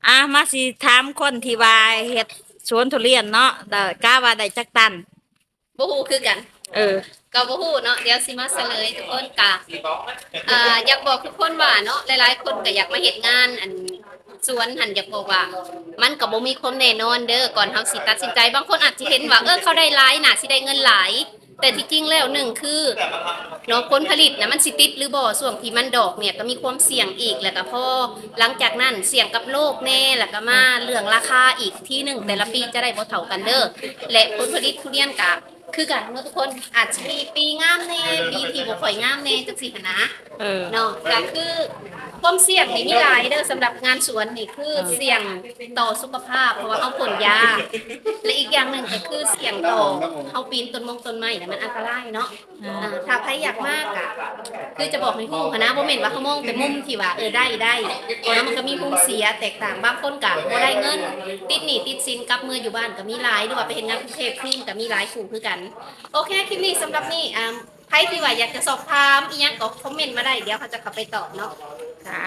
ອ່ະ ມາຊິຖາມຄົນທີ່ວ່າເຮັດສວນທຸລຽນເນາະ ແລ້ວກະວ່າໄດ້ຈັກຕັນ? ບໍ່ຮູ້ຄືກັນ. ເອີ ກໍບໍ່ຮູ້ເນາະ. ດຽວຊິມາສະເຫຼີຍທຸກຄົນ. ກະ ເອີ ຢາກບອກທຸກຄົນວ່າເນາະ ຫຼາຍໆຄົນກໍຢາກມາເຮັດງານ ອັນ ສວນຫັ້ນ ຢາກບອກວ່າ ມັນກໍບໍ່ມີຄວາມແນ່ນອນເດີ. ກ່ອນເຮົາຊິຕັດສິນໃຈ ບາງຄົນອາດຈະເຫັນວ່າ ເອີ ເຂົາໄດ້ຫຼາຍ ໜ້າຊິໄດ້ເງິນຫຼາຍ. ແຕ່ທີ່ຈິງແລ້ວ ໜຶ່ງຄືເນາະ ຜົນຜະລິດນະ ມັນຊິຕິດຫຼືບໍ່ ຊ່ວງທີ່ມັນດອກເນຍ ກໍມີຄວາມສ່ຽງອີກ. ແລ້ວກໍພໍຫຼັງຈາກນັ້ນ ສ່ຽງກັບໂລກແນ່ ແລ້ວກໍມາເລື່ອງລາຄາອີກທີໜຶ່ງ. ແຕ່ລະປີຈະໄດ້ບໍ່ເທົ່າກັນເດີ ແລະ ຜົນຜະລິດທຸລຽນກໍຄືກັນເນາະທຸກຄົນ. ອາດຈະມີປີງາມແນ່ ປີທີ່ບໍ່ຄ່ອຍງາມແນ່ ຈັ່ງຊີ້ຫັ້ນນະ. ເອີ ເນາະ ກໍຄືຄວາມສ່ຽງນີ້ມີຫຼາຍເດີ. ສຳລັບງານສວນນີ້ຄື ເອີ ສ່ຽງຕໍ່ສຸຂະພາບ ເພາະວ່າເຮົາພົ່ນຢາ ແລະ ອີກຢ່າງໜຶ່ງກໍຄືສ່ຽງຕໍ່ເຮົາປີນຕົ້ນມົງຕົ້ນໄມ້ນະ ມັນອັນຕະລາຍເນາະ. ເອີ ອ່າ ຖ້າໃຜຢາກມາກະ ຄືຈະບອກໃຫ້ຮູ້ຫັ້ນນະ ບໍ່ແມ່ນວ່າເຮົາມອງແຕ່ມຸມທີ່ວ່າ ເອີ ໄດ້ ໄດ້ ເພາະວ່າມັນກໍມີມຸມເສຍແຕກຕ່າງ. ບາງຄົນກະບໍ່ໄດ້ເງິນ ຕິດໜີ້ຕິດສິນ ກັບເມືອຢູ່ບ້ານກໍມີຫຼາຍ ຫຼືວ່າໄປເຮັດງານກຸງເທບຄືນກໍມີຫຼາຍຄູ່ຄືກັນ. ໂອເຄ ຄລິບນີ້ ສຳລັບນີ້ ອ່າ ໃຜທີ່ວ່າຢາກຈະສອບຖາມອີ່ຫຍັງກໍຄອມເມັນມາໄດ້ ດຽວເຂົາຈະເຂົ້າໄປຕອບເນາະ. ຈ້າ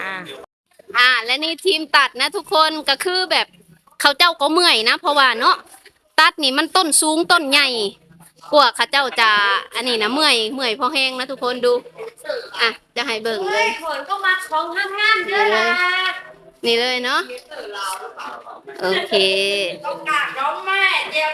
ອ່າ ແລະ ນີ້ທີມຕັດນະທຸກຄົນ ກໍຄືແບບເຂົາເຈົ້າກໍເມື່ອຍນະ ເພາະວ່າເນາະ ຕັດນີ້ມັນຕົ້ນສູງຕົ້ນໃຫຍ່ ກວ່າເຂົາເຈົ້າຈະອັນນີ້ນະ ເມື່ອຍ ເມື່ອຍພໍແຮງນະທຸກຄົນ. ດູ ອ່ະ ຈະໃຫ້ເບິ່ງເລີຍ ໂອ້ຍ ຂອງກໍມັກຂອງງາມໆເດີລະ ນີ້ເລີຍເນາະ. ໂອເຄ ກໍກາດອກມາ ດຽວ